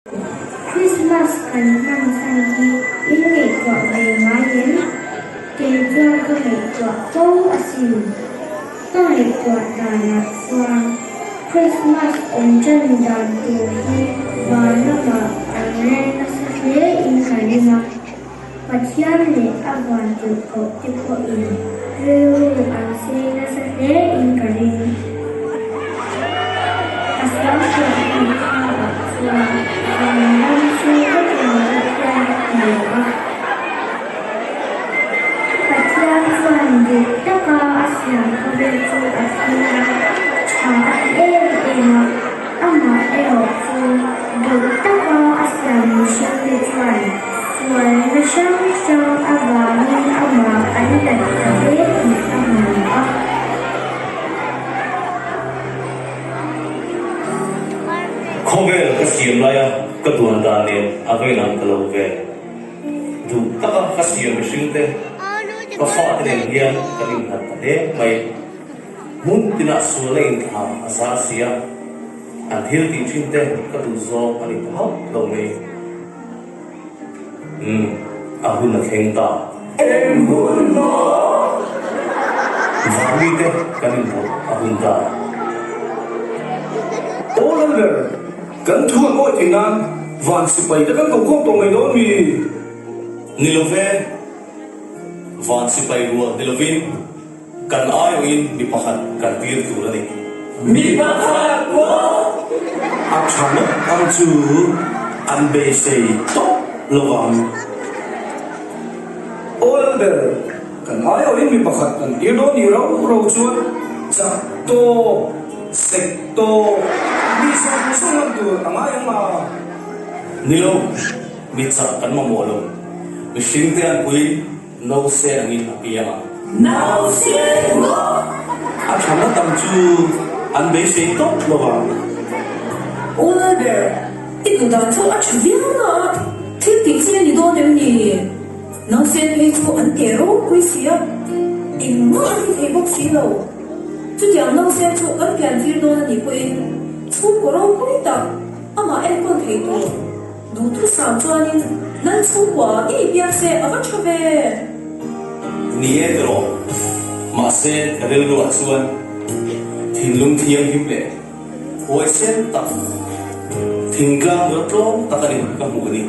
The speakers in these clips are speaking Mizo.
Christmas kan hman chhan hi in ngaihtuah ve ngai em? Kei chuan ka ngaihtuah fo asin. Ka ngaihtuah danah chuan Christmas awm tan dan tur hi van lamah an rel nasa hle in ka ring a. Pathian leh a van tirhkoh te pawhin rilru an sei nasa hle in ka ring. A suangtuah mitthla ah chuan van ram chu hetiang deuh hian ka hmu a. Pathian chuan duh taka a siam khawvel chu a thlir a, tha a ti em em a, amah erawh chu duh taka a siam mihringte chuan sualna hrang hrang avangin amah an hlat ta hle tih a hmu a. Khawvel ka siam laia ka duan dan nen a veilam ka lo ve. Duh taka ka siam mihringte ka fate nen hian kan inhlat ta hle mai. Hmun tinah sualna inthla a zar si a, an thil tih thin te ka duh zawng a ni ta hauh lo mai. Umm, a hun a thleng ta. Eng hun maw? Vangmite kan inpawlh a hun ta. Aw Lalber, kan thu an awih theih nan van sipai te kan ko khawm tawh mai dawn mi? Ni lo ve, van sipai rual ni lovin Kan aiawhin mi pakhat kan tir tur a ni. Mi pakhat maw? A tha ngawt ang chu an beisei tawp lo vang. Aw Lalber, kan aiawhin mi pakhat kan tir dawn ni ro ro chuan chak tawk, sek tawk, mi zawng zawng lan tur a ngai ang a. Ni lo, mi chak kan mamawh lo. Mihringte an pui. Nause angin a piang a. Nause maw? A tha ngawt ang chu an beisei tawp lo vang. U Lalber, i duh dan chu a tha viau na a, thil tih chi a ni dawn em ni? Nause phei chu an teh ropui si a, engmah an ti thei bawk si lo. Chutiang nause chu kan pian tir dawn a nih pawhin chhungkaw ropui tak amah enkawl thei tur. Duhthusam chuanin Lal chhungkua ngei piang se a va tha ve. Ni e tiraw, mahse ka rilruah chuan thinlung thianghlim leh huaisen tak, thingtlang nula tlawm tak a ni ka hmuh ni.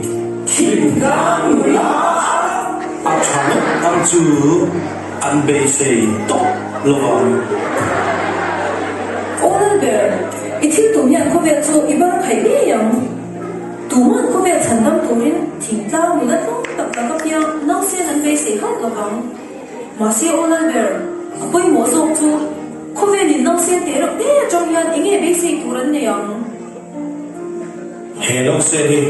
Thingtlang nula a tha ngawt ang chu an beisei tawp lo vang. Aw Lalber, i thil tum hian khawvel chu i bar khaih ngei ang. Tuman khawvel chhandam turin thingtlang nula tlawm tak tak apiang nausen an beisei hauh lo vang. Mahse aw Lalber, a pawimawh zawk chu khawvelin nausen teh reuh te atang hian eng nge beisei tur an nei ang? He nausen hi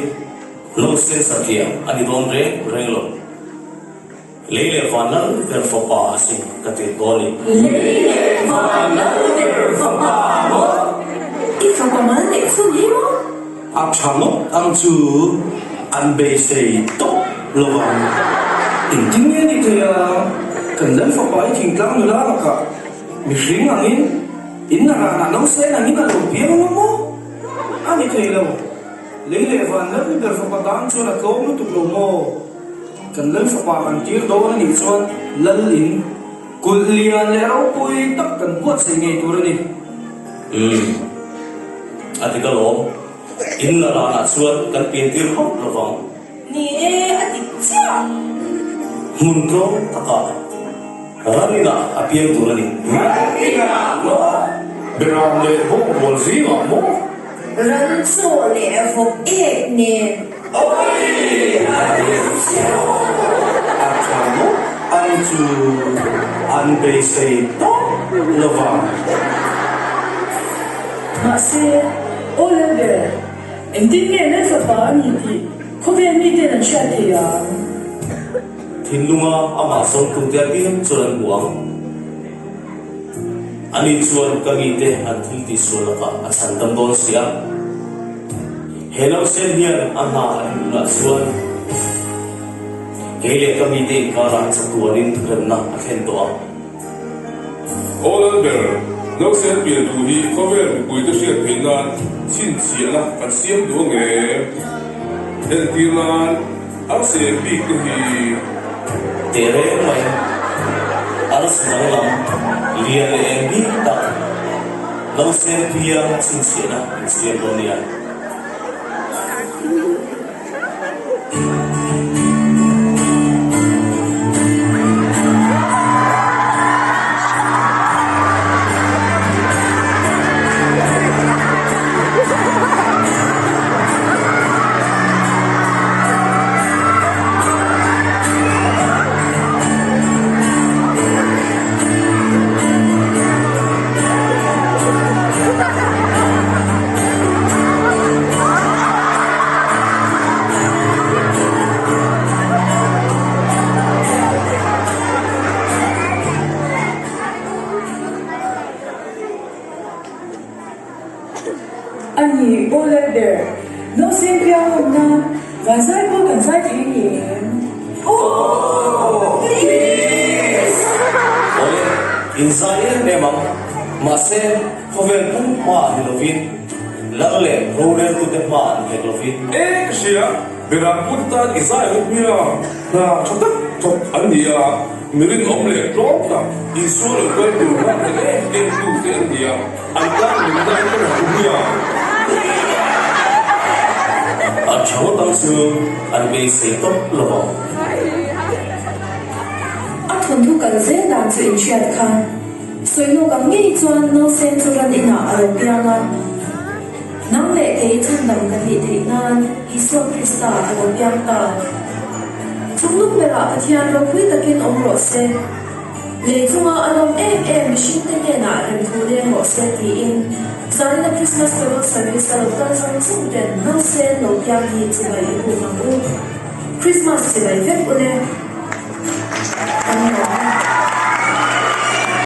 nausen satliah a ni dawn reng reng lo. Lei leh van lal ber fapa a sin ka tirh dawn ni. Lei leh van lal ber fapa maw? I fapa mal neih chhun hi maw? A tha ngawt ang chu an beisei tawp lo vang. Engtin nge ni thei a, kan lal fapa hi thingtlang nula lakah mihring angin in a ranah nausen angin a lo piang lo maw? A ni thei lo. Lei leh van lal ber fapa tan chuan a tlawm lutuk lo maw? Kan Lal fapa kan tir dawn a nih chuan Lal in kulh lian leh ropui tak kan buatsaih ngei tur a ni. Umm, a dik alawm. In la ranah chuan kan pian tir hauh lo vang. Ni e, a dik chiah. Hmun tlawm takah ran inah a piang tur a ni. Ran inah maw? Beram leh bawk rual zingah maw? Ran chaw leh vawk ek nen. Awii! A dik chiah. A tha ngawt ang chu an beisei tawp lo vang. Mahse, aw Lalber, engtin nge Lal fapa a ni tih khawvel miten an hriat thei ang? Thinlunga amah zawngtute apiang chuan an hmu ang. Ani chuan ka mite an thil tihsual lakah a chhan dam dawn si a. He nausen hian a hna a hmuhna chuan kei leh ka mite inkarah chatuanin remna a thlen tawh a. Aw Lalber, Nausen pian thu hi khawvel mipuite hriat theih nan chhinchhiahna kan siam duh ang em? Entir nan arsi eng bik te hi. Teh reng mai, arsi danglam lian leh eng bik tak nausen piang chhinchhiahna in siam dawn nia. A ni, aw Lalber, nausen piang awm nan van zai pawh kan zai thei ni em? Aw! Please! Awle, inzai em em ang. Mahse, Khawvel pum hmaah ni lovin, lal leh roreltute hmaah ni hek lovin. E ka hria, Beram pute tan i zai ang hmia, hna tha tak thawk an ni a, mi rinawm leh tlawm tak, Isua lo kal tur hman leh em em tute an ni a, an tan nunna an rawn ang hmia. A tha ngawt ang chu an beisei tawp lo vang. A thawnthu kal zel dan chu inhriat kha. Sawi lawk ang ngei chuan nausen chu ran inah a lo piang a. Nang leh kei chhandam kan nih theih nan Isua Krista a lo piang ta. Chunglung berah Pathian ropui takin awm rawh se. Lei chunga a lawm em em mihringte hnenah remthu leng rawh se tiin zanina Christmas Carol Service a lo kal zawng zawng ten nausen lo piang hi chibai i buk ang u. Christmas chibai vek u le. Kan lawm e.